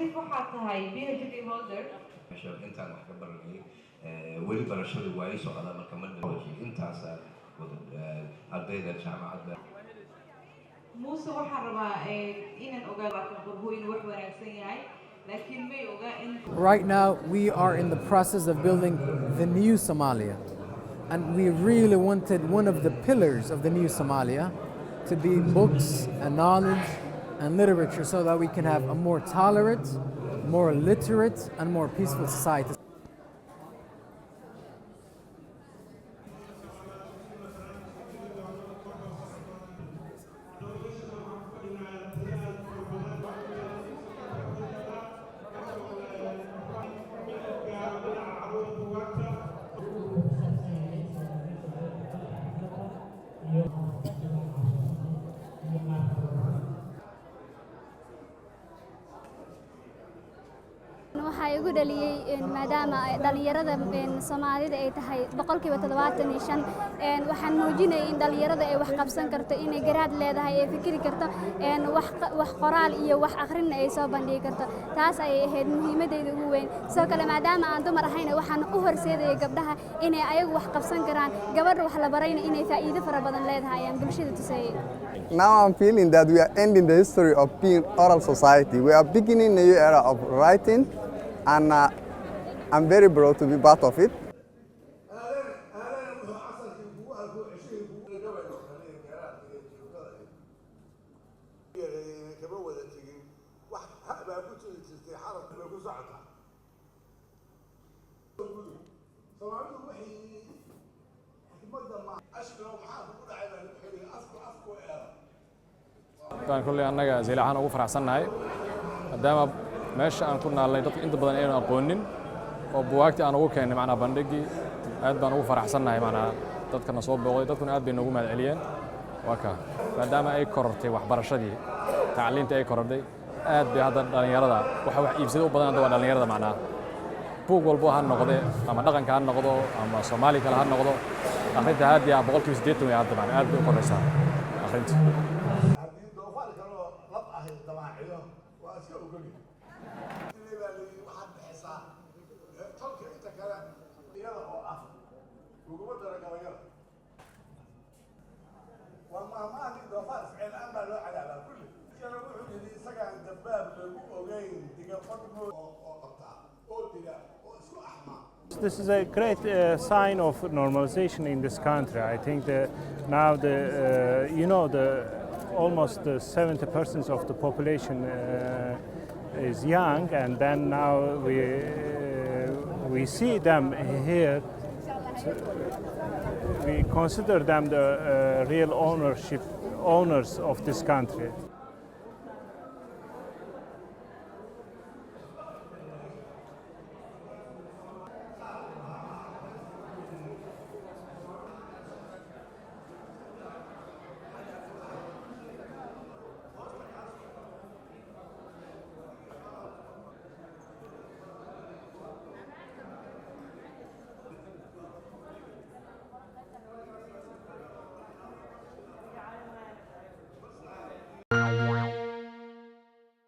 Nadiif, waxaad tahay PhD holder. Intaan wax ka baranayay, weli barashadu waa ii socdaa. Marka ma intaasa wada ardayda jaamacadda. Muuse, waxaan rabaa inaan ogaado qurbo inuu wax wanaagsan yahay, laakiin may ogaa in Right now, we are in the process of building the new Somalia. And we really wanted one of the pillars of the new Somalia to be books and knowledge and literature so that we can have a more tolerant, more literate, and more peaceful society. Waxaa igu dhaliyey maadaama dhallinyarada Soomaalida ay tahay 75%, waxaan muujinayay in dhallinyarada ay wax qabsan karto, inay garaad leedahay, ay fikiri karto, wax qoraal iyo wax akhrinna ay soo bandhigi karto. Taas ayay ahayd muhiimadeyda ugu weyn. Sidoo kale, maadaama aan dumar ahayna, waxaan u horseedayay gabdhaha inay ayagu wax qabsan karaan, gabadha wax la barayna inay faa'iido fara badan leedahay ayaan bulshada tusayey. Now I'm feeling that we are ending the history of being oral society. We are beginning a new era of writing, and I'm very proud to be part of it. Aadan wuxuu asalkii kugu arko ceshihii kugu gabaygo kale garaadka iyo joogtada kama wada tegin. Wax baa ku jiri jirtay, xaraf bay ku socotaa. Soomaalidu waxay xikmadda ma ashkalo maxaa kugu dhacay baa lagu xiriy afku afku eeda. Baan kolley annaga Zeylac ahaan ugu faraxsannahay, maadaama meesha aan ku naalnay dadka inta badan aynu aqoonin oo buwaagtii aan ugu keennay, macnaa bandhiggii aad baan ugu faraxsannahay. Macnaa dadkana soo booqday, dadkuna aad bay noogu mahad celiyeen. Waa kaa maadaama ay korortay waxbarashadii, tacliintii ay korortay, aad bay hadda dhallinyarada waxa wax iibsada u badan hadda waa dhallinyarada. Macnaa buug walbo ha noqde, ama dhaqanka ha noqdo ama Soomaali kale ha noqdo, akhrinta haddii ah 80% way hadda, macnaa aad bay u koraysaa akhrinta. Haddii doofaar kaloo lab ahi damaaciyo, waa iska ogoli ilay baa layidhi. Waxaad bixisaa tolka inta kale iyada oo ah uguma daro gabayada. Waa maahmaahii doofaar ficil-aan baa loo cadaabaa kulli kale. Wuxuu yidhi isagaan dabaab lagu ogeyn diga qodmo oo qabtaa oo dila oo isku axmaa. This is a great sign of normalization in this country. I think that now the you know the almost the 70% of the population is young, and then now we see them here. We consider them the real ownership owners of this country.